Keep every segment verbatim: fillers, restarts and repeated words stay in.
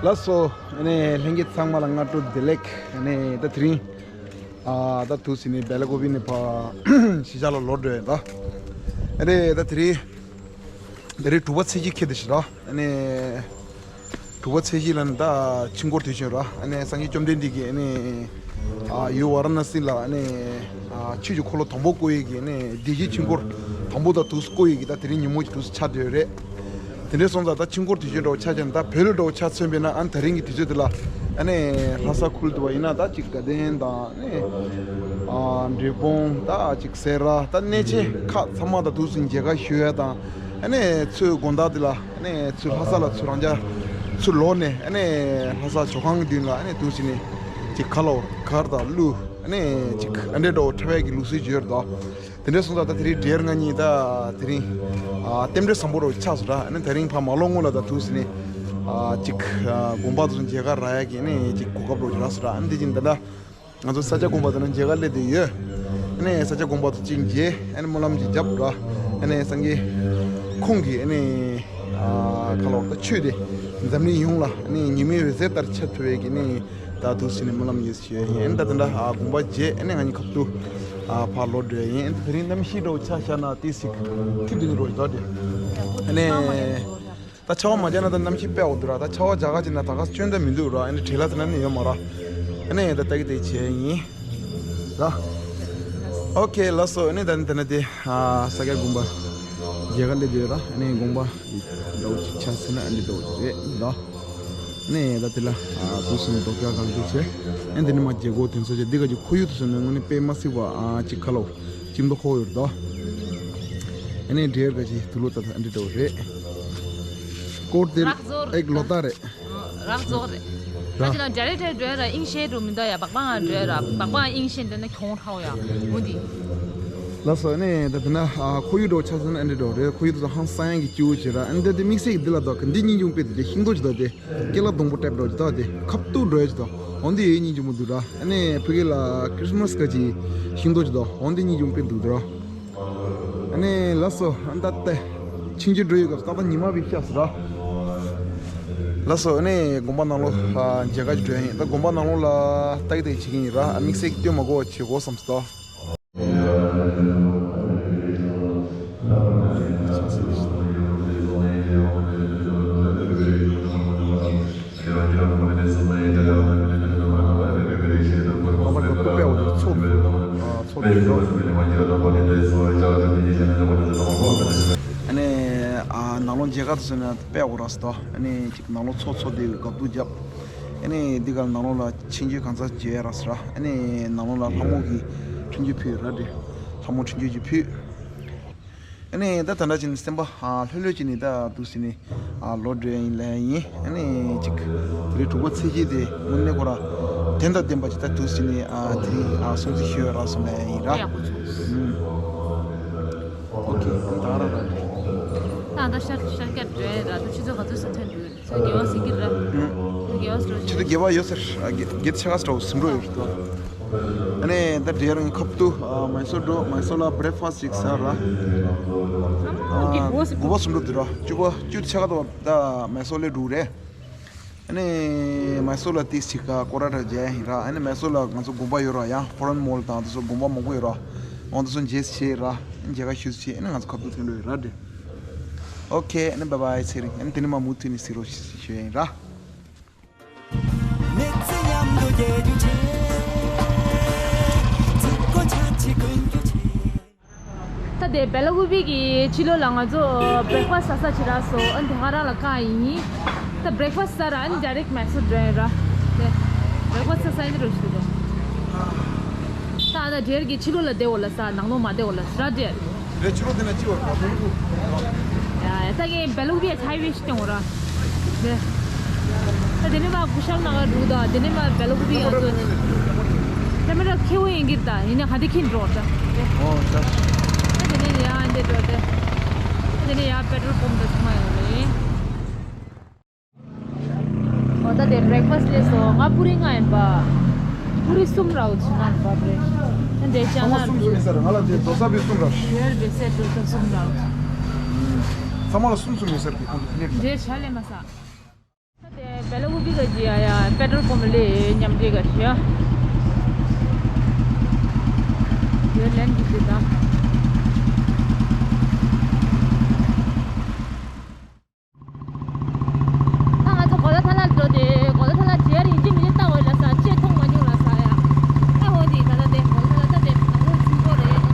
ལགས་སོ། ཨ་ནི་ལྷན་རྒྱས་ཚང་མ་ལ་སྔ་དྲོ་བདེ་ལེགས། ཨ་ནི་ད་དེ་རིང་ཨ་ད་དུས་ཚོད་ནི་སྦེ་ལ་ཀོ་བི་ནས་ཕར་གཞིས་ཆགས་ལ་ལོག་འགྲོ་ཡིན་ད། ཨ་ནི་ད་དེ་རིང་དེ་རིང་དྲུག་པ་ཚེས་བཞི་ཁེལ་དེ་ཞིག་ར། ཨ་ནི་དྲུག་པ་ཚེས་བཞི་ལ་ནི་ད་ཆོས་འཁོར་དུས་ཆེན་ར། ཨ་ནི་སངས་རྒྱས་བཅོམ་ལྡན་འདས་ཀྱིས་ཨ་ནི་ཨ་ཡུལ་ཝཱ་ར་ཎ་སི་ལ་ཨ་ནི་ཨ་ཆོས་ཀྱི་འཁོར་ལོ་དང་པོ་བསྐོར་ཡས་ཀྱི་ཨ་ནི་བདེ་སྐྱིད་ཆོས་འཁོར་དང་པོ་དང་དུས་སུ་བསྐོར་ཡས་ཀྱི་ད་དེ་རིང་ཉིན་མོ་གི་དུས་སུ་ཆགས་བསྡད་ཡོད་རེད། དེ་འདྲའི་སོང་ཙང་ད་ཆོས་འཁོར་དུས་ཆེན་འདྲ་བོ་ཆ་བཞག་ན། ད་བོད་ལ་འདྲ་བོ་ཆ་མཚོན་པས་ན། ཨ་ནི་དེ་རིང་གི་དུས་ཚོད་འདི་ལ་ཨ་ནི་ལྷ་ས་ཁུལ་དུ་བ་ཡིན་ན་ད་ཅིག་དགའ་ལྡན་དང་ཨ་ནི་ཨ་འབྲས་སྤུངས་ད་ཅིག་སེ་ར་ད་གནས་ཆེན་ཁག་ཚང་མ་དང་དུས་སུ་མཇལ་ཁ་ཞུ་ཡ་དང་། ཨ་ནི་ཚུར་དགོང་དག་འདི་ལ་ཨ་ནི་ཚུར་ལྷ་ས་ལ་ཚུར་རང་ཅག་ཚུར་ལོག་ནས། ཨ་ནི་ལྷ་ས་ཇོ་ཁང་གི་མདུན་ལ་ཨ་ནི་དུས་སུ་ནི་ཅིག་ཁ་ལོ་གར་དང་གླུ་ཨ་ནི་ཅིག་ཨ་འདྲའི་འདྲ་བོ་འཁྲབ་ཡ་གི་ལུགས་སྲོལ་ཅིག་ཡོད་རེད་དོ། དེ་འདྲ་སོང་ཙང་ད་དེ་རིང་འབྲེལ་ང་གཉིས་ད་དེ་རིང་ཨ་རྟེན་འབྲེལ་བཟང་པོ་རུ་ཆགས་སོང་ར། ཨ་ནི་དེ་རིང་ཕར་མ་ལོག་སྔོན་ལ་ད་དུས་སུ་ནི་ཨ་ཅིག་ཨ་དགོན་པ་དུ་མཇལ་ཁ་རག་ཡ་གི་ཨ་ནི་ཅིག་གོ་སྐབས་རུ་རག་སོང་ར། ཨ་ནི་དེ་བཞིན་ད་ལྟ་ང་ཚོ་ས་སྐྱ་དགོན་པ་དུ་ནི་མཇལ་ཁ་སླེབས་བསྡད་ཡོད། ཨ་ནི་ས་སྐྱ་དགོན་པ་དུ་ཅིག་མཇལ། ཨ་ནི་སྨོན་ལམ་ཅིག་རྒྱབ་ར། ཨ་ནི་སངས་རྒྱས་ཁོང་གི་ཨ་ནི་ཨ་ཁ་ལོ་ད་ཆོས་དེ་འཛམ་གླིང་ཡོངས་ལ་ཨ་ནི་ཉི་མའི་འོད་ཟེར་ལྟར་ཁྱབ་ཐུབ་པའི་གི་ཨ་ནི་ད་དུས་སུ་ནི་སྨོན་ལམ་ཡོད། ཡིན། ད་དེ་འདྲ་ཨ་དགོངས་པ་བཞེས། ཨ་ནི་ང་གཉིས་ཁ་ཐུག་ཨ་ཕར་ལོག་འགྲོ་ཡིན། དེ་རིང་གནམ་གཤིས་འདྲ་བོ་ཆ་བཞག་ན་ཏོག་ཙམ་ཁྱི་འདུག་རོ་ད་དེ། ཨ་ནི་ད་ཆར་པ་མ་བརྒྱབ་ན་ད་གནམ་གཤིས་དཔེ་འོ་འདུག་ར། ད་ཆར་པ་རྒྱག་ག་བྱས་ན་ད་ག་སྐྱོན་ད་མི་འདུག་ར། ཨ་ནི་བྲེལ་ལ་དེ་འདྲ་ནི་ཡོད་མ་ར། ཨ་ནི་ད་ལྟ་གི་དེ་བྱས་ཡིན་ད། ཨོ་ཁེ་ལགས་སོ། ཨ་ནི་ད་ནི་དེ་ནི་དེ་ཨ་ས་སྐྱ་དགོན་པ་མཇལ་ཁ་སླེབས་ཡོད་ར། ཨ་ནི་དགོན་པ་འདྲ་བོ་ཅིག་ཆ་ཟེར་ན་ཨ་ནི་འདྲ་བོ་ཅིག་རེད་ད། ནས་ད་དེ་ལ་ཨ་དུས་སུ་རྡོ་སྐྱ་གང་དུ་བྱས། ཨ་འདི་ནི་མ་རྒྱལ་སྒོ་དེ་ཚོ་བྱས། འདི་ག་གི་ཁོར་ཡུག་དུ་སོང་ནས་དངོས་གནས་དཔེ་མ་སྲིད་པ་ཨ་ཅིག་ཁ་ལོ་ཅིག་མདོག་ཁོག་ཡོད་དོ། ཨ་ནི་འབྲེལ་ག་ཅིག་དུ་ལོ་ད་ད་འདི་འདྲ་བོ་རེད། སྐོར་དེ་རག་བཟོ་རེད། ཨེག་ལོ་ཏ་རེད། རག་བཟོ་རེད། ད་ཅི་ལ་ཌའི་རེག་ཊར་འགྲོ་ཡ་ར་ཨིང་ཤེས་འགྲོ་མི་འདུག་ཡ། སྦག་སྦག་འགྲོ་ཡ་ར་སྦག་སྦག་ཨིང་ཤེས་འདྲ་ན་གྱོང་ཧྲའོ་ཡ་མུ་འདི། ལགས་སོ། ཨ་ནི་ད་དེ་ན་ཨ་ཁོར་ཡུག་འདྲ་བོ་ཆ་ཟིན་ན་ཨ་འདི་འདྲ་བོ་རེད། ཁོར་ཡུག་དུ་ཧང་སང་ཡ་གི་སྐྱིད་པོ་བྱེད་ར། ཨ་ནི་ད་དེ་དམིགས་བསལ་གི་འདི་ལ་དོ་ག་འདི་སྙིང་རྗེ་དཔེ་དེ་ཤིང་ཏོག་ཅིག་དོ་དེ། སྐེ་ལ་སྡོང་པོ་སྤྲད་འགྲོ་ཅི་དོ་དེ། ཁབ་ཏུ་འགྲོ་ཡ་ཅི་དོ། འོ་འདི་ཡོད་སྙིང་རྗེ་མོ་འདུག་ར། ཨ་ནི་ཕ་གི་ལ་ཁྲིས་མས་ག་ཅི་ཤིང་ཏོག་ཅི་དོ། འོ་འདི་སྙིང་རྗེ་མོ་དཔེ་འདུག་དོ། ཨ་ནི་ལགས་སོ། ཨ་ད་ལྟ་ཆིང་ཅི་འགྲོ་ཡོད་སྐབས་ཏག་ཏག་ཉི་མ་བི་ཤ་སི་ར། ལགས་སོ། ཨ་ནི་དགོན་པ་ནང་ལོགས་ལ་མཇལ་ཁ་ཅིག་འགྲོ་ཡིན། ད་དགོན་པ་ནང་ལོགས་ལ་ལྟ་གི་ལྟ་གི་བྱེད་ཀྱི་ཡིན་ར། ཨ་དམིགས་བསལ་གྱི་སྟོན་མ་དགོས་པ་བྱེད་དགོས་བསམ་སོང་། ཨ་ནི་ཨ་ནང་ལོགས་མཇལ་ཁ་དུ་སོང་ན་དཔེ་འོ་ར་སི་ཏོ། ཨ་ནི་ཅིག་ནང་ལོགས་ཚོགས་ཚོགས་དེ་དགའ་སྡུག་རྒྱབ། ཨ་ནི་འདི་ག་ནང་ལོགས་ལ་ཆིང་ཅི་གང་ཚ་མཇལ་ར་སི་ར། ཨ་ནི་ནང་ལོགས་ལ་ལྷ་མོ་གི་འཕྲིན་བཅོལ་ཕུལ་ར་དེ། ལྷ་མོ་འཕྲིན་བཅོལ་གྱི་ཕུལ། ཨ་ནི་ད་ད་ལྟ་ཅིག་ནི་སེམས་པ་ཨ་ལྷོད་ལྷོད་ཅིག་ནི་ད་འདུག་སེ་ནི་ཨ་ལོག་འགྲོ་ཡ་ཡིན་ལབ་ཡ་ཡིན། ཨ་ནི་ཅིག་དེ་རིང་དྲུག་པ་ཚེས་བཞི་དེ་དངོས་གནས་ཁོ་ར་དོན་དང་ལྡན་པ་ཅིག་ད་འདུག་སེ་ནི་ཨ་དེ་རིང་ཨ་སྲུང་བརྩི་ཞུ་ཡ་རག་སོང་ལབ་ཡ་ཡིན་ར། ཡག་པོ་བྱུང་། ཨུམ། ཨོ་ཁེ། ད་ར་ར་རེད། ད་ད་ཤར་ཤར་སྐད་རེད་ར། ད་ཆུ་ཚོད་ག་ཚོད་སུ་ཐོན་འགྲོ་རེད། ཚོད་དགེ་བ་ཟིན་གྱི་རེད། ཨུམ། ཚོད་དགེ་བ་ཟིན་ཆུ་ཚོད་དགེ་བ་ཡོད་ཟེར། ཨ་དགེ་དགེ་ཆ་ག་སྤྲོ་སིམ་འགྲོ་ཡོད་རེད་དོ། ཨ་ནི་ད་འབྲེལ་རང་ཁབ་ཏུ་ཨ་མའི་སོར་འགྲོ། མའི་སོར་ལ་བྷི་རེག་ཕ་སི་ཅིག་ཟ་ར། ཨ་དགུ་པ་སུམ་འགྲོ་དུ་ར། བཅུ་པ་བཅུ་ཆ་ག་དོ་ད་མའི་སོར་ལས་འགྲོ་རེད། ཨ་ནི་མའི་སོར་ལ་ཏིས་ཅིག་ག་སྐོར་ར་འདྲ་བྱས་ཡིན་ར། ཨ་ནི་མའི་སོར་ལ་ང་ཚོ་དགོན་པ་ཡོད་ར། ཡང་ཧོ་རན་མོལ་དང་དེ་ཚོ་དགོན་པ་མང་པོ་ཡོད་ར། འོང་དེ་ཚོ་མཇལ་བྱས་ར། མཇལ་ཁ་ཞུས་བྱས་ཨ་ནི་ང་ཚོ་ཁབ་ཏུ་ཐོན་འགྲོ་ཡོད་ར་དེ། ཨོ་ཁེ། ཨ་ནི་བཱའི་བཱའི་ཚེ་རིང་། ཨ་ནི་དེ་ནི་མ་མུ་མཐུད་ནས་གཟིགས་རོགས་ཞུ་ཞུ་ཡིན་ར། ད་དེ་སྦེ་ལ་ཀུ་པི་གི་ཕྱི་ལོགས་ལ་ང་ཚོ་བྷི་རེག་ཕ་སི་ཟ་ས་ཕྱིན་རག་སོང་། ཨ་ནི་དེ་སྔ་རང་ལ་བཀག་ཡིན། ད་བྷི་རེག་ཕ་སི་ཟ་ར། ཨ་ནི་ཌའི་རེག་མའི་སོར་འགྲོ་ཡིན་ར། དེ་བྷི་རེག་ཕ་སི་ཟ་ས་ཡིན་རོ་ཞུ་དོ། ད་ཨ་ད་འབྲེལ་གྱི་ཕྱི་ལོགས་ལ་བསྡད་འོ་ལ་ས་ནང་ལོགས་མ་བསྡད་འོ་ལ་ས་ར་འབྲེལ། རེ་ཕྱི་ལོགས་དེ་ན་ཅི་བར་ག་ཐོན་གུ། ཡ་ཡ་ད་ངས་སྦེ་ལ་ཀུ་པི་ཡ་ཆ་ཡི་བེ་ཤི་སྟེང་འོ་ར། དེ། ད་དེ་ནས་མ་ཀུ་ཤམ་ནང་ང་འགྲོ་ད། དེ་ནས་མ་སྦེ་ལ་ཀུ་པི་ཡ་ཚོ། ཁེ་མེ་ར་ཁེ་བོ་ཡིན་གྱི་ད་ཡིན་ན་ག་དེ་ཁྱིན་འགྲོ་ད། ཨོ་ད། ད་དེ་ནས་ཡ་འདི་འགྲོ་ད། ད་དེ་ནས་ཡ་པེ་ཊོལ་པམ་ད་ཚང་མ་ཡོད་རེད། ཨོ་ད་དེ་བྷི་རེག་ཕ་སི་སླེབས་སོང་། ང་པུ་རི་ལྔ་ཡིན་པ། པུ་རི་གསུམ་རག་འོ་ཅི་ན་པ་བྷི་རེག་ཕ་སི། ད་དེ་ཅང་ན་རུ། ང་ལ་དེ་དོ་ས་བི་གསུམ་རག་ཡོད་རེད་སེ་ཏུ་ད་གསུམ་རག་ཚང་མ་ལ་གསུམ་གསུམ་ཡོད་ཟེར་གི་ཁོང་ཚོ་དེ་ནས་རེད། འདྲེ་ཆ་ལེ་མ་ས། ད་དེ་ Pela Ubi ka jia ya petrol pump le nyam je ka shia. Ye len di de da. ད་ང་ཚོ་གོ་ལ་ཐ་ལ་འགྲོ་དེ་གོ་ལ་ཐ་ལ་ཇེ་རིང་ཅི་མི་ལྟ་འོས་ལ་ས་ཆེ་མཐོང་མ་མྱོང་ལ་ས་ཡ། ཨ་ཧོ་དེ་ད་ལྟ་དེ་གོ་ལ་ཐ་ལ་ད་དེ་ང་ཚོ་ཚིག་པོ་རེད།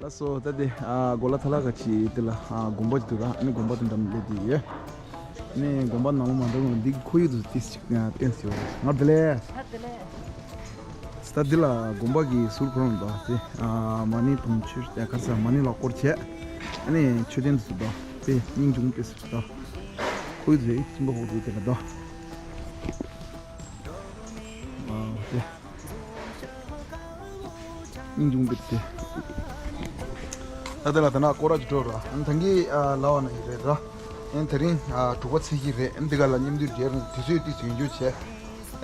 ལགས་སོ། ད་དེ་ཨ་གོ་ལ་ཐ་ལ་ག་ཅི་དེ་ལ་ཨ་དགོན་པ་ཅིག་འདུག་ར། ཨ་ནི་དགོན་པ་དེ་འགྲམ་སླེབས་དེ་ཡོད། ཨ་ནི་དགོན་པ་ནང་ལོགས་མ་འགྲོ་གོང་འདི་གི་ཁོར་ཡུག་དེ་ཏིས་ཅིག་ཨ་བསྟན་སྲིད་པ་རེད། ང་བདེ་ལེགས། ད་བདེ་ལེགས། ད་འདི་ལ་དགོན་པ་གི་ཟུར་ཁོ་རང་འདུག་དེ་ཨ་མ་ཎི་དུང་ཆོས་ཨ་ག་རེ་ཟེར་མ་ཎི་ལག་སྐོར་བྱས། ཨ་ནི་མཆོད་རྟེན་དེ་ཚོ་འདུག་དེ་སྙིང་རྗེ་མོ་དཔེ་སྲིད་པ་འདུག་ཁོར་ཡུག་དེ་སེམས་པ་ཧོབ་ཏེ་དེ་ལ་འདུག་ཨ་དེ། སྙིང་རྗེ་མོ་དཔེ་དེ། ད་དེ་ལ་ད་ན་སྐོར་ར་ཅིག་འགྲོ་ར། ཨ་ནི་ད་གིན་ཨ་ལ་བ་ན་ཡི་རེད་ར། ཨ་ནི་དེ་རིང་ཨ་དྲུག་པ་ཚེས་གཅིག་རེད། ཨ་ནི་འདི་ག་ལ་མཉམ་འདུས་མཇལ་རུང་དུས་ཚོད་ཏིས་ཡོང་རྒྱུ་བྱས།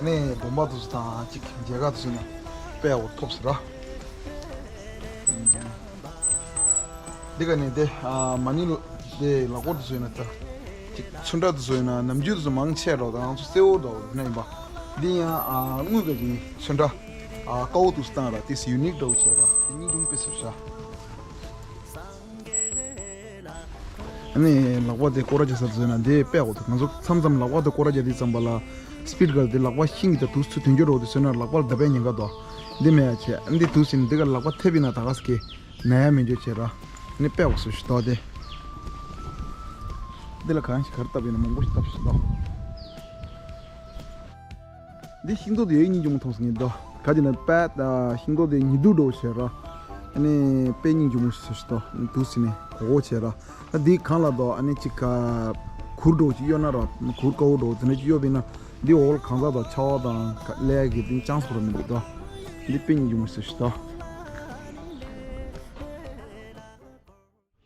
ཨ་ནི་དགོན་པ་དེ་ཚོ་དང་ཅིག་མཇལ་ཁ་དེ་ཚོ་ན་དཔེ་ཡག་པོ་ཐོབ་ཟེར་ར། འདི་ག་ནས་དེ་ཨ་མ་ཎི་ལ་དེ་ལག་སྐོར་དེ་ཚོ་ཡིན་ན་ད་ཅིག་ཚོན་ཁྲ་དེ་ཚོ་ཡིན་ན་ནམ་རྒྱུན་དེ་ཚོ་མང་ཆེ་རོགས་དང་ང་ཚོ་གསལ་བོ་འདྲ་བོ་དེ་ན་ཡིན་པ། འདི་ཡང་ཨ་དངུལ་ག་ཅིག་ཚོན་ཁྲ་ཨ་དཀར་པོ་དུ་སྟངས་ར་དེ་ཡུ་ནིག་འདྲ་བོ་བྱས་ར། དེ་སྙིང་རྗེ་མོ་དཔེ་སྲིད་ཤག་ཨ་ནི་ལག་པ་དེ་སྐོར་ར་རྒྱག་ས་དེ་ཚོ་ཡིན་ན་དེ་དཔེ་ཡག་པོ་འདུག་ང་ཚོ་མཚམས་མཚམས་ལག་པ་དེ་སྐོར་ར་རྒྱག་དུས་ཙམ་པ་ལ་སི་པིཌ་ག་ལ་དེ་ལག་པ་ཤིང་གི་ད་དུས་ཚོད་དོན་འཁྱོལ་འདྲ་བོ་དེ་ཚོ་ཡིན་ན་ལག་པ་ལ་བརྡབ་པའི་ཉེན་ཁ་འདུག་འདི་མེད་ཡ་བྱས། ཨ་ནི་དེ་དུས་ཚོད་ནི་འདི་ག་ལག་པ་ཐེབས་ཡིན་ན་ད་ག་ཟེར་གི་ན་ཡ་མི་འགྱོ་བྱས་ར། ནི་དཔེ་འོ་སུ་ཞིག་ཏོ་དེ། འདི་ལ་གང་ཞིག་གར་བཏབ་ཡིན་ན་མང་པོ་ཞིག་བཏབ་ཞིག་ཏོ། འདི་ཤིང་ཏོག་དེ་ཡོད་སྙིང་རྗེ་མོ་མཐོང་སོང་ངེས་ཏོ། ག་ཅི་ན་པད་ཤིང་ཏོག་དེ་ཉི་གདུགས་འགྲོ་བྱས་ར། ཨ་ནི་དཔེ་སྙིང་རྗེ་མོ་ཞིག་ཏོ། འདུག་སེ་ནས་གོ་གོ་བྱས་ར། ཨ་འདི་གང་ལ་ཏོ་ཨ་ནི་ཅིག་ག་གུར་འགྲོ་ཅིག་གཡོ་ན་ར་གུར་དཀར་པོ་འགྲོ་དེ་འདྲ་ཅིག་གཡོ་བས་ན། འདི་འོག་ལ་གང་ཟག་དང་ཆར་པ་དང་ལས་ཀྱི་འདི་ཅང་སོ་ར་མི་འདུག་ཏོ། འདི་དཔེ་སྙིང་རྗེ་མོ་ཞིག་ཏོ།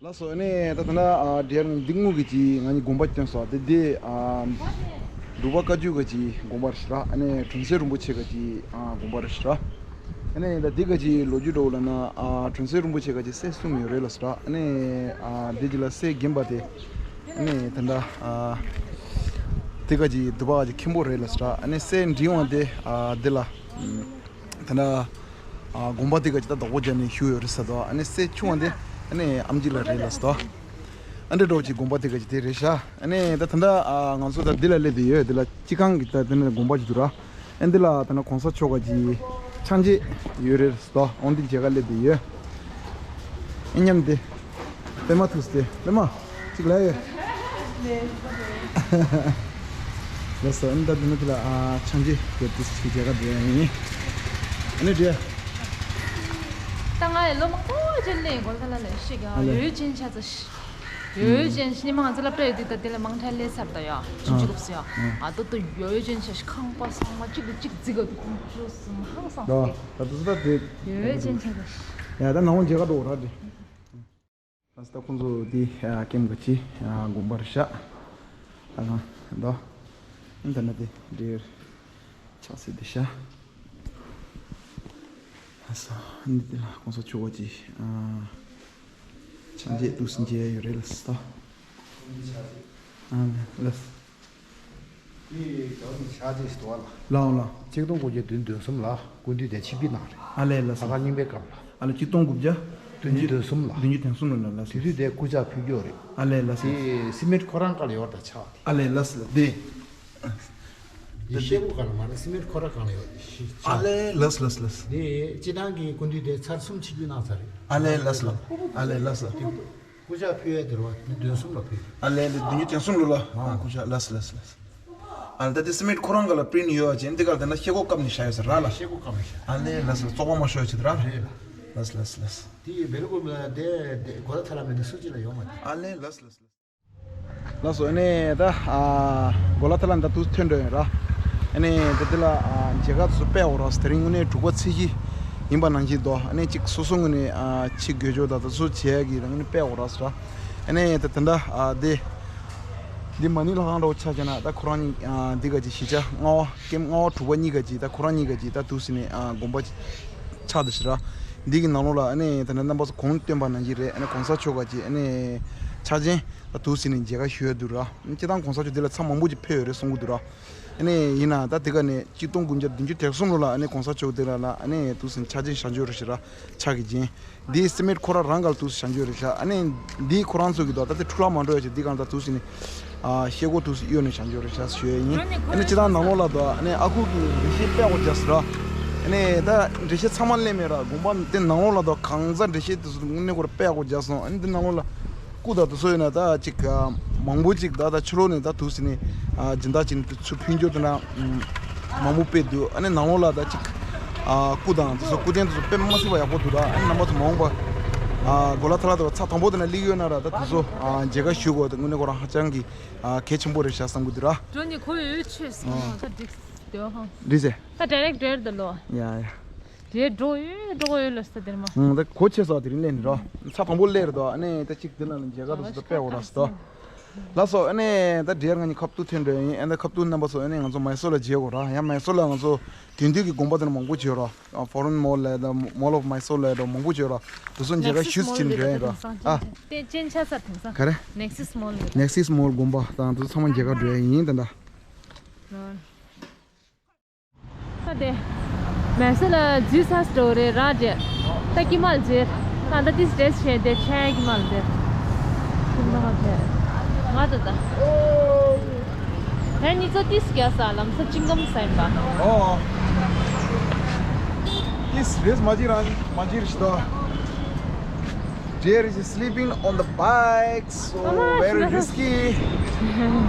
ལགས་སོ། ཨ་ནི་ད་ལྟ་ན་ཨ་འདི་ཡར་འདི་དངུལ་གི་ཅི་ང་གཉིས་དགོན་པ་བསྟན་སོང་། དེ་དེ་ཨ་འབྲུག་པ་བཀའ་བརྒྱུད་གི་ཅི་དགོན་པ་རེད་ཤག་ཨ་ནི་དྲུང་སྲས་རིན་པོ་ཆེ་གི་ཅི་ཨ་དགོན་པ་རེད་ཤག་ཨ་ནི་ད་འདི་གི་ཅི་ལོ་རྒྱུས་འདྲ་བོ་ལབ་ན་ཨ་དྲུང་སྲས་རིན་པོ་ཆེ་གི་ཅི་སྲས་གསུམ་ཡོད་རེད་ལབ་ཤག་ཨ་ནི་ཨ་འདི་ཅི་ལ་སྲས་རྒན་པ་དེ་ཨ་ནི་ད་ལྟ་ཨ་འདི་གི་ཅི་འདུག་པ་གི་ཅི་མཁན་པོ་རེད་ལབ་ཤག་ཨ་ནི་སྲས་འབྲིང་བ་དེ་ཨ་འདི་ལ་ཨ་ད་ལྟ་ཨ་དགོན་པ་དེ་ག་ཅི་ད་དོག་པོ་རྒྱབ་ནས་བཞུགས་ཡོད་རེད་ཟེར་དོ། ཨ་ནི་སྲས་ཆུང་བ་དེ་ཨ་ནི་ཨམ་ཆི་ལ་རེད་ལ་ཟེར་དོ། ཨ་འདྲ་འགྲོ་ཅིག་དགོན་པ་དེ་ག་ཅི་དེ་རེད་ཤག་ཨ་ནི་ད་ད་ལྟ་ཨ་ང་ཚོ་ད་འདི་ལ་སླེབས་བསྡད་ཡོད། འདི་ལ་སྤྱི་ཁང་གི་ད་དེ་ནས་དགོན་པ་ཅིག་འདུག་ར། ཨ་འདི་ལ་ད་ན་གོང་ས་མཆོག་ག་ཅི་ཕྱག་མཇལ་ཡོད་རེད་ཟེར་དོ། འོ་འདི་མཇལ་ཁ་སླེབས་བསྡད་ཡོད། ཨེ་མཉམ་དེ། པད་མ་ཐུགས་སྟེ་པད་མ། གཅིག་ལ་ཡོད། ལགས་སོ། ཨ་ནི་ད་དེ་ནི་དེ་ལ་ཨ་ཆང་ཅིག་གི་དེ་ཅིག་མཇལ་ཁ་འགྲོ་ཡ་ཡིན། ཨ་ནི་འགྲོ་ཡ། ད་ང་ཡི་ལོ་མང་པོ་ཅིག་ལས་གོ་ལ་ལ་ལས་ཤིག་ཨ་ལས། ཡོད་ཅན་ཆ་ཚ་ཤི། ཡོད་ཅན་ཤི་ནི་མ་ང་ཚོ་ལ་པྲེ་དུས་ད་དེ་ལ་མང་ཁྲལ་ལས་ཚར་ད་ཡ་ཆུང་ཆུང་སི་ཡ། ཨ་ད་ད་ཡོད་ཅན་ཆ་ཤི་ཁང་པ་ཚང་མ་གཅིག་ཏུ་གཅིག་རྫི་ག་དུ་ཁོང་ཁྲོ་སུ་མ་ཧང་སང་སི། ད་དུ་ད་དེ་ཡོད་ཅན་ཆ་ཚ་ཤི། ཡ་ད་ནང་མཇལ་ཁ་འགྲོ་ར་དེ། ཨ་ད་ཁོང་ཚོ་འདི་ཨ་ཀེམ་ག་ཅི་ཨ་དགོན་པར་བཞག་ཨ་ལ་འདོ། ཨ་ད་ན་དེ་འདིར་ཆགས་སྲིད་དེ་ཤ། ཨ་ས་འདི་དེ་ལ་ཁོང་ཚོ་ཆོ་ག་ཅི་ཨ་ཆང་རྗེས་དུ་སུན་རྗེས་ཡོད་རེད་ལ་ས། ཨ་ལ་ས། དེ་ག་ནི་ཆ་རྗེས་སུ་དོ་ལ། ལའོ་ལ། ཆིག་སྟོང་དགུ་བརྒྱ་བདུན་དོན་གསུམ་ལ་སྐུ་མདུན་དེ་ཆིབས་བསྒྱུར་གནང་རེད། ཨ་ལས་ལ་ས། ལྷ་ཁང་རྙིང་པའི་སྐབས་ལ། ཨ་ལ་ཆིག་སྟོང་དགུ་བརྒྱ། བདུན་ཅུ་དོན་གསུམ་ལ། བདུན་ཅུ་དོན་གསུམ་ལ་ལ་ལ་ས། དེ་དུས་དེ་སྐུ་ཕྱག་ཕུལ་རྒྱུ་རེད། ཨ་ལས་ལ་ས། དེ་སི་མེད་ཁོ་རང་ཀ་ལ་ཡོད་ད་ཆགས་དེ། ཨ་ལས་ལ་ས་ལ་དེ། དེ་ཤེལ་སྒོ་ག་ལ་མ་རེད། སི་མེད་ཁོ་རང་ཀ་ལ་ཡོད་ཤི་ཆགས། ཨ་ལས་ལ་ས་ལ་ས་ལ་ས། དེ་སྤྱི་བཏང་གི་སྐུ་མདུན་དེ་ཚར་གསུམ་ཆིབས་བསྒྱུར་གནང་ཚར་རེད། ཨ་ལས་ལ་ས་ལ། ཨ་ལས་ལ་ས་ལ། སྐུ་ཕྱག་ཕུལ་ཡས་དེ་རུ་བ་དུས་དོན་གསུམ་ལ་ཕུལ། ཨ་ལས་འདི་བདུན་ཅུ་དོན་གསུམ་ལོ་ལ། ཨ་སྐུ་ཕྱག་ལགས་སོ་ལགས་སོ་ལགས་སོ། ཨ་ལས་ད་དེ་སི་མེད་ཁོ་རང་ག་ལ་པི་རིན་ཡོད་ཅེ་འདི་ག་ལ་ད་ན་ཤེལ་སྒོ་བཀབ་ནས་བཞག་ཡོད་ས་ར་ལ། ཤེལ་སྒོ་བཀབ་ནས་བཞག་ཨ་ལས་ལགས་སོ་བཙོག་པ་མ་ཤོར་ཡོད་ཅེ་ད་ར། རེད་ལ། ལགས་སོ་ལགས་སོ་ལགས་སོ། དེ་ཡི་བེ་ལ་ཀོ་མ་དེ་དེ་གོ་ལ་ཐ་ལ་མེད་དུ་སུ་ཅི་ལ་ཡོད་མ་དེ། ཨ་ལས་ལགས་སོ་ལགས་སོ་ལགས་སོ། ལགས་སོ། ཨ་ནས་ད་ཨ་གོ་ལ་ཐ་ལ་ད་དུ་ཐོན་འགྲོ་ཡོད་ར། ཨ་ནས་ད་དེ་ལ་ཨ་མཇལ་ཁ་དུ་སུ་དཔེ་འོ་ར་སོ། དེ་རིང་དངོས་གནས་དྲུག་པ་ཚེས་བཞི་ཡིན་པ་ནང་བཞིན་དོ། ཨ་ནས་གཅིག་སོ་སོ་ངོས་ནས་ཨ་ཕྱི་དགོས་ཆོག་ད་དུ་སུ་བྱས་ཀྱི་ད་དངོས་གནས་དཔེ་འོ་ར་སོ་ར། ཨ་ནས་ད་ད་ད་ཨ་དེ་འདི་མ་ཎི་ལྷ་ཁང་འདྲ་བོ་ཆ་བྱས་ན་ད་ཁོ་རང་གཉིས་ཨ་འདི་ག་ཅིག་གཞིས་ཆགས་ལྔ་པ་ཀེམ་ལྔ་པ་དྲུག་པ་གཉིས་ག་ཅིག་ད་ཁོ་རང་གཉིས་ག་ཅིག་ད་དུ་སི་ནས་ཨ་དགོན་པ་ཆགས་འདུག་ཤི་ར། འདི་གི་ནང་ལོགས་ལ་ཨ་ནི་ད་ནི་རྣམ་པ་ཚོ་གོང་སྟོན་པ་ནང་བཞིན་རེད། ཨ་ནི་གོང་ས་མཆོག་ག་ཅིག་ཨ་ནི་ཆ་ཅན་ད་དུ་སི་ནས་མཇལ་ཁ་ཞུ་ཡ་འདུག་ར། སྤྱི་བཏང་གོང་ས་མཆོག་འདི་ལ་ཚ་མང་པོ་ཅིག་ཕེབས་ཡོད་རེད་གསུང་གི་འདུག་ར། ཨ་ནི་ཡིན་ན་ད་དེ་ག་ནས་གཅིག་སྟོང་དགུ་བརྒྱ་བདུན་ཅུ་དོན་གསུམ་ལོ་ལ་ཨ་ནི་གོང་ས་མཆོག་དེ་ལ་ལ་ཨ་ནི་དུ་སི་ཆ་ཅན་བཞེངས་ཡོད་རེད་ཤི་ར། ཕྱག་གི་རྒྱན། འདི་སི་མེད་ཁོ་ར་རང་ག་ལ་དུ་སི་བཞེངས་ཡོད་རེད་ཤག་ཨ་ནི་འདི་ཁོ་རང་ཚོ་གི་དོ་ད་དེ་འཁྲུག་ལ་མ་འགྲོ་ཡ་ཆེ་འདི་གང་ད་དུ་སི་ནི་ཨ་ཤེལ་སྒོ་དུ་སི་གཡོ་ནས་བཞེངས་ཡོད་རེད་ཤག་ཞུ་ཡ་ཡིན། ཨ་ནི་སྤྱི་བཏང་ནང་ལོགས་ལ་དོ་ཨ་ནི་ཨ་ཁུ་གི་འགྲེལ་བཤད་དཔེ་འོ་རྒྱག་སི་ར། ཨ་ནི་ད་འགྲེལ་བཤད་ཚང་མ་ལས་མེད་ར། དགོན་པ་འདི་ནང་ལོགས་ལ་དོ་གང་ཟག་འགྲེལ་བཤད་དུ་སི་དངོས་གནས་ཁོ་ར་དཔེ་འོ་རྒྱག་སོང་། ཨ་ནི་འདི་ནང་ལོགས་ལ་སྐུ་དང་དུ་སོ་ཡོད་ན་ད་ཅིག་མང་པོ་ཅིག་ད་ད་ཕྱི་ལོགས་ནས་ད་དུ་སི་ནི་ཨ་སྦྱིན་བདག་ཅིག་ནི་དུ་ཚུར་ཕུལ་འགྱུར་དུ་ན། མང་པོ་དཔེ་འདུག་ཨ་ནི་ནང་ལོགས་ལ་ད་ཅིག་ཨ་སྐུ་དང་དེ་ཚོ་སྐུ་རྟེན་དེ་ཚོ་དཔེ་མ་སྲིད་པ་ཡག་པོ་འདུག་ད་ཨ་ནི་རྣམ་པ་ཚོ་མ་འོངས་པ་ཨ་གོ་ལ་ཐ་ལ་དེ་བ་ཚ་དང་པོ་དེ་ན་སླེབས་ཡོད་ན་ར་ད་དེ་ཚོ་ཨ་མཇལ་ཁ་ཞུ་དགོས་ད་དངོས་གནས་ཁོ་རང་ཧ་ཅང་གི་ཨ་གལ་ཆེན་པོ་རེད་ཤག་བསམ་གི་འདུག་ར། འགྲོ་ནི་ཁོ་ཡོད་ཆོས་སོང་ད་འགྲིག་འདོད་ཧང་འགྲིག་ཟེ། ད་ཌའི་རེག་ཊར་ད་ལོ། ཡ་ཡ། དེ་འགྲོ་ཡོད་འགྲོ་ཡོད་ལ་ས་དེར་མ། ད་གོ་ཆེ་ས་དེ་རིང་ལེན་ར། ཚ་དང་པོ་སླེབས་རེད་ད་ཨ་ནི་ད་ཅིག་དེ་ན་ལ་མཇལ་ཁ་དེ་ཚོ་ད་དཔེ་འོ་ར་སི་ད། ལགས་སོ། ཨ་ནི་ད་ཌི་ཡར་ང་གཉིས་ཁ་ཐུག་ཐོན་འགྲོ་ཡིན། ཨ་ནི་ཁ་ཐུག་རྣམ་པ་ཚོ་ཨ་ནི་ང་ཚོ་མའི་སོར་ལ་མཇལ་དགོས་ར། ཡང་མའི་སོར་ལ་ང་ཚོ་དེང་དུས་ཀྱི་དགོན་པ་དེ་ན་མང་པོ་ཡོད་ར། ཨ་ཕོ་རན་མོལ་ལ་ད་མོལ་ཨོཕ་མའི་སོར་ལ་ད་མང་པོ་ཡོད་ར། དེ་ཚོ་མཇལ་ཁ་ཞུས་ཕྱིན་འགྲོ་ཡིན་ར། ཨ་དེ་ཅན་ཆ་ས་དེང་སང་ག་རེ། ནེག་སིས་མོལ་ནེག་སིས་མོལ་དགོན་པ་དང་དེ་ཚོ་ཚང་མ་མཇལ་ཁ་འགྲོ་ཡ་ཡིན་ད་ད། ད་དེ། མེ་སོ་ལ་འཛུལ་ས་སྤྲོ་རེད་ར་རེད། ད་ཀི་མལ་འཛུལ། ད་ད་ཏིས་ཌེས་བྱས་ཏེ་ཆེ་ཀི་མལ་འཛུལ། ཀི་མལ་འཛུལ། ང་ད་ད། ད་ནི་ཚོ་ཏིས་རྒྱ་ས་ལམ་ས་ཅིང་ཀམ་ས་ཡིན་པ། ཨོ། ཏིས་རེས་མ་ཅི་རང་མ་ཅི་རེ་ཤི་ད། There is sleeping on the bike, so very risky.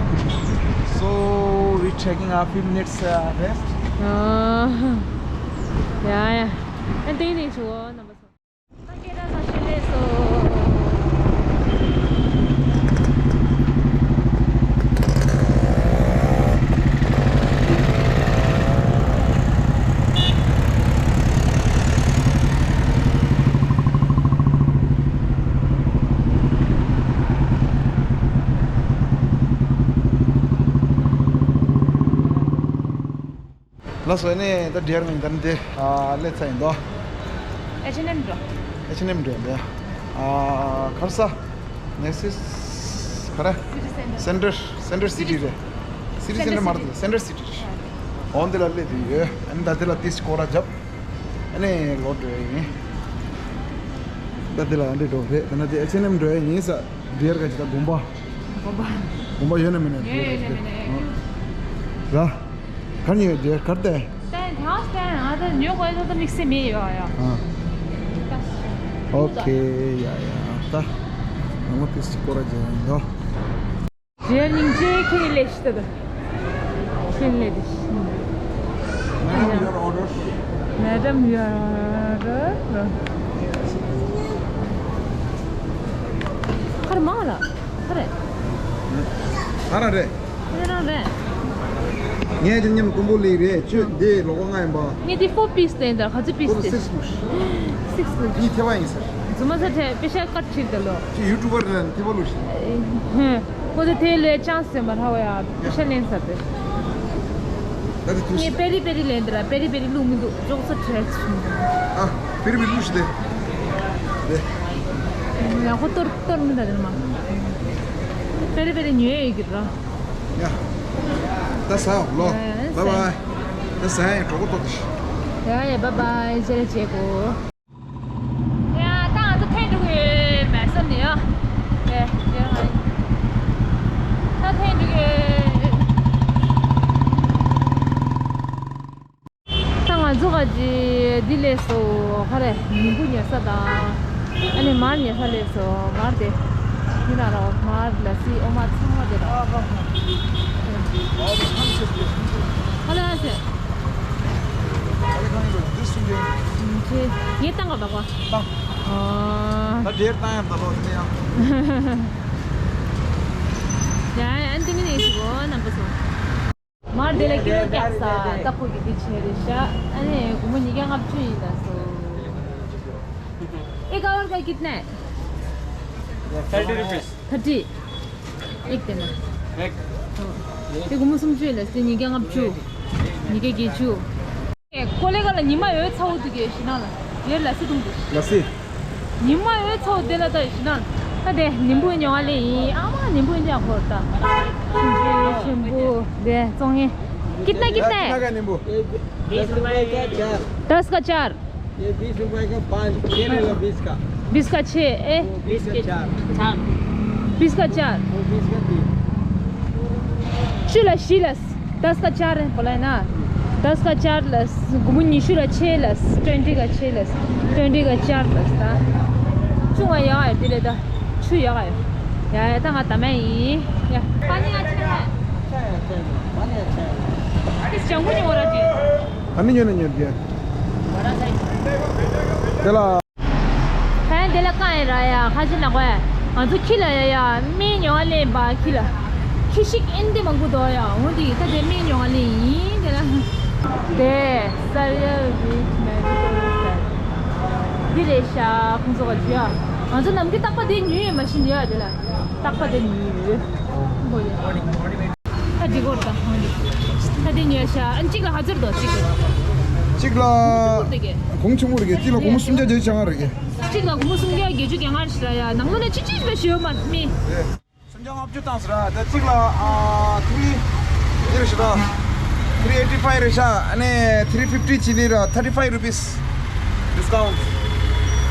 So we taking a few minutes uh, rest. Oh, yeah, yeah. And they need to go. ལགས་སོ། ཨ་ནི་ད་ཌི་ཡར་ང་ད་ནི་དེ་ཨ་སླེབས་ཚར་ཡིན་དོ། ཨེཆ་ཨེན་ཨེམ་འགྲོ། ཨེཆ་ཨེན་ཨེམ་འགྲོ་ཡིན་པས། ཨ་ག་རེ་ཟ། ནེག་སིས་ག་རེ། སེན་ཊར། སེན་ཊར་སི་ཊི་རེད། སི་ཊི་སེན་ཊར་མ་རེད། སེན་ཊར་སི་ཊི་རེད། འོ་འདི་ལ་སླེབས་ཡོད། ཨ་ནི་ད་འདི་ལ་ཏིས་སྐོར་ར་རྒྱབ། ཨ་ནི་ལོག་འགྲོ་ཡ་ཡིན། ད་འདི་ལ་ཨ་འདྲ་འགྲོ་རེད། ད་ནི་དེ་ཨེཆ་ཨེན་ཨེམ་འགྲོ་ཡ་ཡིན་ས། ཌི་ཡར་ག་ཅི་ད་དགོན་པ། དགོན་པ། དགོན་པ་ཡོད་ན་མེད་ན། ཡོད་ཡོད་ན་མེད་ན་ཡོད། ར། གར་ཉོས་ཡོད་ཌི་ཡར་གར་ཏེ། ཏན་ཐང་ཏན་ང་ད་ཉོ་དགོས་ད་དམིགས་བསལ་མེད་ཡོད་ཡ། ཨ། ཨོ་ཁེ་ཡ་ཡ་ད། ང་མ་ཏིས་ཅིག་སྐོར་ར་རྒྱག་ཡིན་དོ། རེད་སྙིང་རྗེ་ཁྱེད་ལས་ཤི་ད། Madam, your order. Madam, your order. ཁར་མང་ལ། ཁར་རེད། ཁར་རེད། ཁར་རེད། ངས་ཀྱི་ཉམས་དཀོན་པོ་ལས་རེད། ཁྱོད་འདི་ལོག་ང་ཡིན་པ། ངས་འདི་four piece དེ་འདྲ་ག་ཚོད་piece དེ། Six ལུགས། Six ལུགས། ངས་ཐེ་བ་ཡིན་ཟེར། རྫུན་མ་ཟེར་ཐེ་པེ་ཤ་ཀར་ཕྱིར་དེ་ལོ། ཁྱོད་ཡུ་ཊུབ་པར་རེད། ཐེ་བ་ལུགས་ཤིག་ཁོ་ཚོ་དེ་ལས་ཅང་སེམས་པ་ཧ་བ་ཡ་པེ་ཤ་ལེན་ས་དེ། ད་དེ་དུས། ངས་པེ་རི་པེ་རི་ལེན་དེ་ར། པེ་རི་པེ་རི་ལུགས་མི་འདུག་ཅོག་ཙེ་བྲལ་སོང་། ཨ། པེ་རི་པེ་རི་ལུགས་ཤིག་དེ། དེ། ཡག་པོ་གཏོར་གཏོར་མི་འདྲ་དེ་མ། པེ་རི་པེ་རི་ཉོས་ཡོད་ཀྱི་ར། ཡ། ད་ཟ་ལོ། ཡ། Bye bye. ད་ཟ་ཡ་གྲོགས་པོ་ཏོ་དེ། ཡ་ཡ། Bye bye. ཇེ་ལ་ཇེ་གོ། ཡ། ད་ང་ཚོ་ཐོན་འགྲོ་གི་ཡོད་མེད་བསམ་ནས་ཡ། ཡ་ཡ། ད་ཐོན་འགྲོ་གི་ཡོད། ད་ང་ཚོ་ག་ཅི་འདི་ལས་སོ་ག་རེ་ཉིན་གུང་ཉལ་ས་དང་། ཨ་ནི་མར་ཉལ་ས་ལས་སོ་མར་དེ། འདི་ན་ར་མར་ལ་སི་འོ་མ་ཚང་མ་དེ་ར། ཨ་ལ་ཨ་ཟེ། ངས་བཏང་ག་བ་བ། ད་ཨ། ད་འདིར་བཏང་ཡང་ད་ལོ་དེ་ཡང་། ཡ་ཡ། ཨན་ཏི་མི་ནས་ཞིག་གོ་རྣམ་པ་ཚོ། མར་དེ་ལ་ཀི་ལོ་བརྒྱ་ས་ད་ཁོ་གི་དེ་ཆེ་རེད་ཤག་ཨ་ནི་སྒོར་མོ་ཉིས་བརྒྱ་ལྔ་བཅུ་ཡིན་ད་སོ། ཨེ་ཀ་ཝར་ཀ་ཀིཏ་ནེ། Thirty rupees. Thirty. ཨེག་དེ་ན། ཨེག་དེ་སྒོར་མོ་སུམ་ཅུ་ལ་སྟེ་ཉིས་བརྒྱ་ལྔ་བཅུ། ཉིས་བརྒྱ་བརྒྱད་ཅུ། ཀོ་ལེ་ག་ལ་ཉི་མ་ཡོད་ཚ་བོ་དུ་གེ་ཤི་ན་ལ། ཡོད་ལ་སི་དུང་དུ། ལ་སི། ཉི་མ་ཡོད་ཚ་བོ་དེ་ལ་ད་ཤི་ན་ལ། ད་དེ་ནིམ་བུ་ཉོ་བ་ལེ་ཡིན། ཨ་མ་ནིམ་བུ་ཡིན་ཅག་ཧོར་ད། ཆེན་པོ་ཆེན་པོ་དེ་བཙོང་ངེ། कितना कितना है? कितना का नींबू? ये दस रुपए का चार। दस का चार। ये बीस रुपए का पाँच, छह लेगा बीस का। बीस का छह, ए? बीस का चार। बीस का चार। वो बीस का तीन। བཅུ་ལ་བཞི་ལ། दस का चार है बोला है ना। दस का चार ལ། སྒོར་མོ་ཉི་ཤུ་ལ་ཕྱེད་ལ། ट्वेंटी का छह ལ། ट्वेंटी का चार ལ་ད། ཆུ་ང་ཡག་ཡོད་དེ་ལས་ད། ཆུ་ཡག་ཡོད། ཡ་ཡ། ད་ང་ད་མ་ཡིན། ཡ། पानी अच्छा है। पानी अच्छा है। पानी ཉོ་ན་ཉོ་རྒྱུ། དེ་ལ། ཕན་དེ་ལ་བཀའ་ཡིན་ར་ཡ། ཁ་ཅིག་ལ་གོ་ཡ། ང་ཚོ་ཁྱི་ལ་ཡ་ཡ་སྨན་ཉོ་བ་ལེན་པ་ཁྱི་ལ། ཁྱི་ཤིག་ཨིན་དེ་མང་པོ་འདུག་ཡ། འོ་དེ་ད་དེ་སྨན་ཉོ་བ་ལེན་ཡིན་དེ་ལ། དེ་སར་ཡ་རིག་མེ་རི་ཀོ་ལ་འདི་རེད་ཤག་ཁོང་ཚོ་ག་ཅི་ཡ། ང་ཚོ་ནམ་རྒྱུན་རྟག་པ་དེ་ཉོས་ཡོད་མ་ཤེས་འདི་ཡ་དེ་ལ། རྟག་པ་དེ་ཉོས་ཡོད། འོ་ཡ། ད་འགྲིག་གོ་རེད་ད། ད་དེ་ཉོས་ཤག་ཨ་གཅིག་ལ་ཧ་ཅར་དོ་གཅིག་གི། གཅིག་ལ། གོང་ཆུང་མོ་རེད་གི། གཅིག་ལ་སྒོར་མོ་སུམ་བརྒྱ་བརྒྱད་ཅུ་གྱ་ལྔ་རེད་གི། གཅིག་ལ་སྒོར་མོ་སུམ་བརྒྱ་བརྒྱད་ཅུ་གྱ་ལྔ་རེད་ཤག་ཡ། ནང་ལོ་ན་ཅི་ཅི་ཞིག་ཡོད་མ་མི། སུམ་བརྒྱ་ལྔ་བཅུ་བཏང་ཟེར་ར། ད་གཅིག་ལ་ཨ་ཐི་རི་འདི་རེད་ཤག་ད། ཐི་རི་ཨེ་ཊི་ཕའིབ་རེད་ཤག་ཨ་ནི་ཐི་རི་ཕིབ་ཊི་བྱས་ནི་ར། ཐར་ཊི་ཕའིབ་རུ་པིས་ཌིས་ཀའུན་ཊི།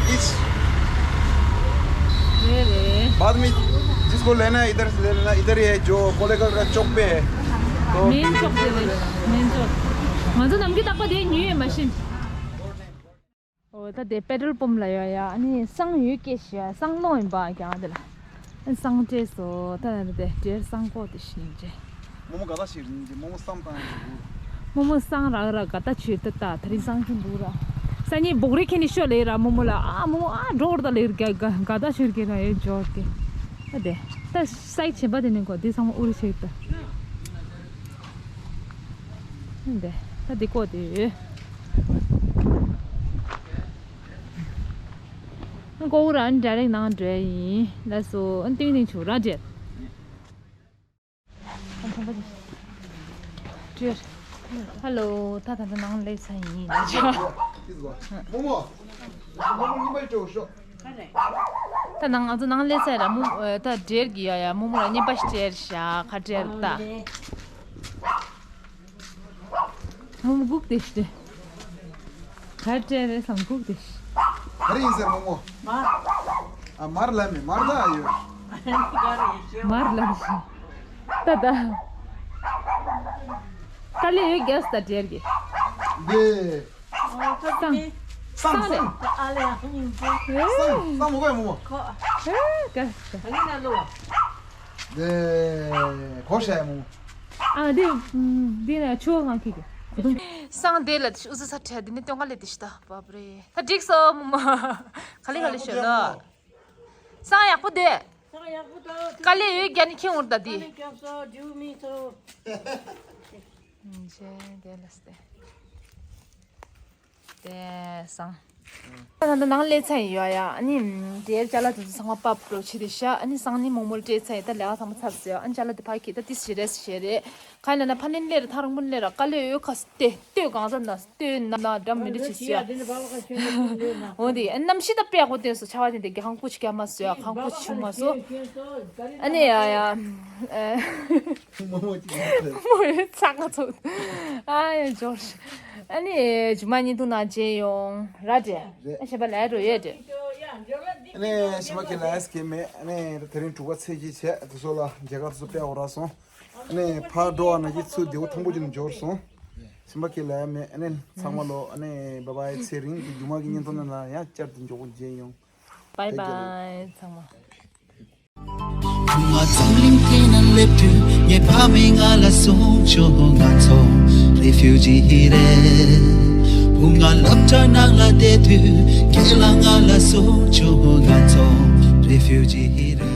ཨིཆ། རེད་རེད། बाद में जिसको लेना है इधर से ले लेना। इधर ही है जो कोलेगल का चौक पे है। तो མེན་ཅོག་དེ་རེད། མེན་ཅོག་ང་ཚོ་ནམ་རྒྱུན་རྟག་པ་དེ་ཉོས་ཡོད་མ་ཤེས། འོ་ད་དེ་པེ་ཊོལ་པམ་ལ་ཡོད་ཡ། ཨ་ནི་བསང་ཡོད་སྐད་ཤི་ཡ། བསང་སློང་ཡིན་པ་ཀྱང་དེ་ལ། ཨ་བསང་སྤྲད་སོ། ད་དེ་འདྲའི་བསང་ཁོག་དེ་ཤི་ཡིན་ཅེ། རྨོ་མོ་དགའ་ད་ཞིག་རིང་ཅེ། རྨོ་མོ་བསང་བཏང་ཡིན་ཅེ། རྨོ་མོ་བསང་རག་རག་དགའ་ད་ཆུ་ད་ད་ད་རིང་བསང་ཆུ་འདུག་ར། སང་ཉིན་སྦུག་རི་ཁྱེར་ནས་ཤོག་ལེ་ར། རྨོ་མོ་ལ་ཨ་རྨོ་མོ་ཨ་འགྲོ་བར་ད་ལེ་ར། དགའ་དགའ་དགའ་ད་ཆུ་རྒྱལ་ར་ཡོད་འཇོག་གི། ད་དེ་ད་སའི་ཆེན་པ་དེ་ནས་གོ་དེ་ཚང་མ་ཨུ་རུ་ཆེ་ད། འདི་ད་འདི་ཀོ་དེ་ཡོད། ཀོ་ར་ཨན་ཌའི་རེག་ནང་འགྲོ་ཡིན་ལ་སོ། ཨན་ཏིང་ཏིང་ཆུ་ར་འདྲེ། ཧ་ལོ། ད་ད་ད་ནང་སླེབས་ཚར་ཡིན་ལ་ཆ། རྨོ་མོ། རྨོ་མོ་རྔན་པ་སྤྲད་ཤོག་ད་ནང་ང་ཚོ་ནང་སླེབས་ཚར་ར། རྨོ་ད་འདྲེར་གི་ཡ་ཡ་རྨོ་མོ་ལ་རྔན་པ་སྤྲད་ཤག་ཁ་འདྲེར་ད། རྨོ་མོ་སྒུག་བསྡད་ཤག་ག་འདྲེར་རེད་བསམ་སྒུག་བསྡད་ཤག་ག་རེ་ཡིན་ཟེར་རྨོ་མོ། མར། ཨ་མར་ལབ་མེད། མར་ད་ཡོད། མར་ལབ་ཤག་ད་ད། ད་ལེ་ཡོད་རྒྱས་ད་འདྲེར་གི། འདི། སང་སང་སང་། ཨ་ལེ་ཡང་ཡིན་པོ། སང་སང་མོ་གོ་ཡ་མོ་མོ། ཁོ། ཧེ་ག་ག་ནི་ན་ལོ། འདི་གོ་ཤ་ཡ་མོ་མོ། ཨ་འདི་འདི་ན་ཆུ་གང་ཁེ་གི། སང་དེ་ལ་ཨུ་ཚུགས་ས་ཁྲལ་འདི་ནི་སྟོན་ཀ་ལས་དེ་ཤི་ད་བབ་རེད། ད་འགྲིག་སོང་མོ་མོ། ག་ལེ་ག་ལེ་ཤོད་ལོ། སང་ཡག་པོ་དེ། སང་ཡག་པོ་དང་། དཀའ་ལས་ཡོད་རྒྱ་ནི་ཁྱེད་འུར་ད་དེ། དཀའ་ལས་སྐྱབས་སོ་རྒྱུ་མི་ཚོ། ཞེས་དེ་ལ་སྟེ། དེ་སང་། ད་ད་ནང་ལས་ཚན་ཡོད་ཡ། ཨ་ནི་དེར་ཅ་ལག་དེ་ཚོ་ཚང་མ་པབ་པྲོ་ཆེ་དེ་ཤ། ཨ་ནི་སང་ནི་མོག་མོག་སྤྲད་ཚན་ད་ལས་ཀ་ཚང་མ་ཚར་ཟེར། ཨ་ནི་ཅ་ལག་དེ་ཕ་གི་ད་དེ་ཞེ་རེ་ཞེ་རེ། ག་ཡིན་ན་ཕ་ནི་ལས་ར་ཐང་རང་མུན་ལས་ར་དཀའ་ལས་ཡོད་ཁ་སྟེ་ལྟོས་གང་ཟ་ན་ལྟོས་ན་ན་འགྲམ་མི་འདྲ་ཆེ་ཤ། འོ་དེ་ཨ་ནི་གནམ་གཤིས་ད་དཔེ་ཡག་པོ་བསྟན་སོ། ཆར་པ་དེ་འདི་ག་ཁང་ཀུ་ཆི་ཀ་མ་སོ་ཡ། ཁང་ཀུ་ཆི་ཆུང་མ་སོ། ཨ་ནི་ཡ་ཡ། མོ་མོ་ཅིག་ཡོད་ཚོད། མོ་ཡོད་ཚ་ཁ་ཚོད། ཨ་ཡ་འབྱོར། ཨ་ནི་ཇུ་མ་ཉིན་དུ་ན་རྗེས་ཡོང་ར་འདྲེ། རེད། ཨ་ཞེས་པ་ལས་འགྲོ་ཡོད་འདྲེ། ཨ་ནི་ཞི་མ་གི་ལས་ཀྱི་མེད། ཨ་ནི་དེ་རིང་དྲུག་པ་ཚེས་གཅིག་བྱས་དེ་ཚོ་ལ་མཇལ་ཁ་དེ་ཚོ་དཔེ་འོ་ར་སོང་། ཨ་ནི་ཕར་འགྲོ་བ་ན་གི་ཚུར་བདེ་བོ་ཐང་པོ་ཅིག་ནས་འབྱོར་སོང་། ཞི་མ་གི་ལས་མེད། ཨ་ནི་ཚང་མ་ལོ་ཨ་ནི་བ་བའི་ཚེ་རིང་གི་ཇུ་མ་གི་ཉིན་དུ་ན་ལ་ཡང་བསྐྱར་དུ་མགྱོགས་པོ་མཇལ་ཡོང་། བའི་བའི་ཚང་མ། བུ་ང་འཛམ་གླིང་འདི་ན་སླེབས་དུས་ངའི་ཕ་མས་ང་ལ་གསུངས་བྱུང་། ང་ཚོ་རེ་ཕིའུ་ཇི་རེད། བུ་ང་སློབ་གྲྭ་ནང་ལ་བསྡད་དུས་ཁྱེད་ལ་ང་ལ་གསུངས་བྱུང་། ང་ཚོ་རེ་ཕིའུ་ཇི་རེད།